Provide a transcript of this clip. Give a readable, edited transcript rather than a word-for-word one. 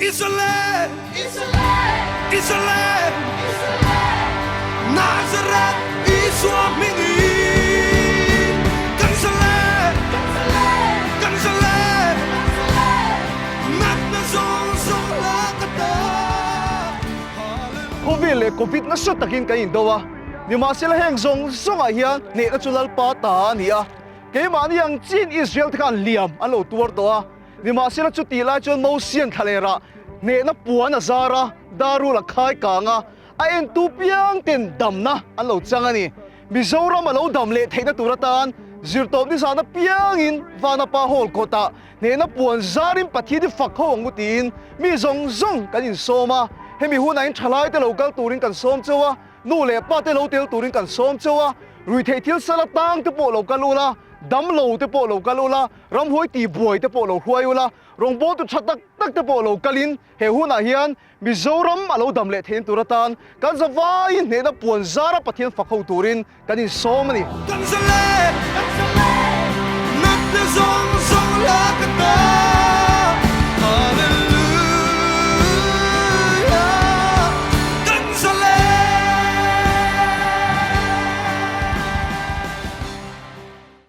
Israel, Israel, Nazareth Isua hmingin kan zalen, kan zalen, natna zawng zawng lak ata. Hallelujah. Khawvel leh Covid nasa takin kan indo a, nimahsela heng zawng zawngah hian hnehna chu Lalpa ta a ni a, keimahni ang chin Israel te khan liam an lo tuar tawh a. Nimahsela chutih lai chuan Mosian thlalerah hnehna puan a zar a, darul a khai kang a, a entu piang ten damna an lo chang a ni. Mizoram a lo dam leh theihna tur atan zirtawp nizan apiangin Vanapa Hall kawtah hnehna puan zarin Pathian hi fak ho ang u tiin mi zawng zawng kan insawm a, hemi hunah in thalaite lo kal turin kan sawm cheu a, nu leh pa te lo tel turin kan sawm cheu a, ruihtheih thil sala tang te pawh lo kal ula, damlo te pawh lo kal ula, Ramhuai tihbuai te pawh lo hruai ula, rawngbawltu tha tak tak te pawh lo kalin he hunah hian Mizoram a lo dam leh theihna tur atan kan zavaiin hnehna puan zara Pathian fak ho turin kan insawm a ni. Kan zalen, natna zawng.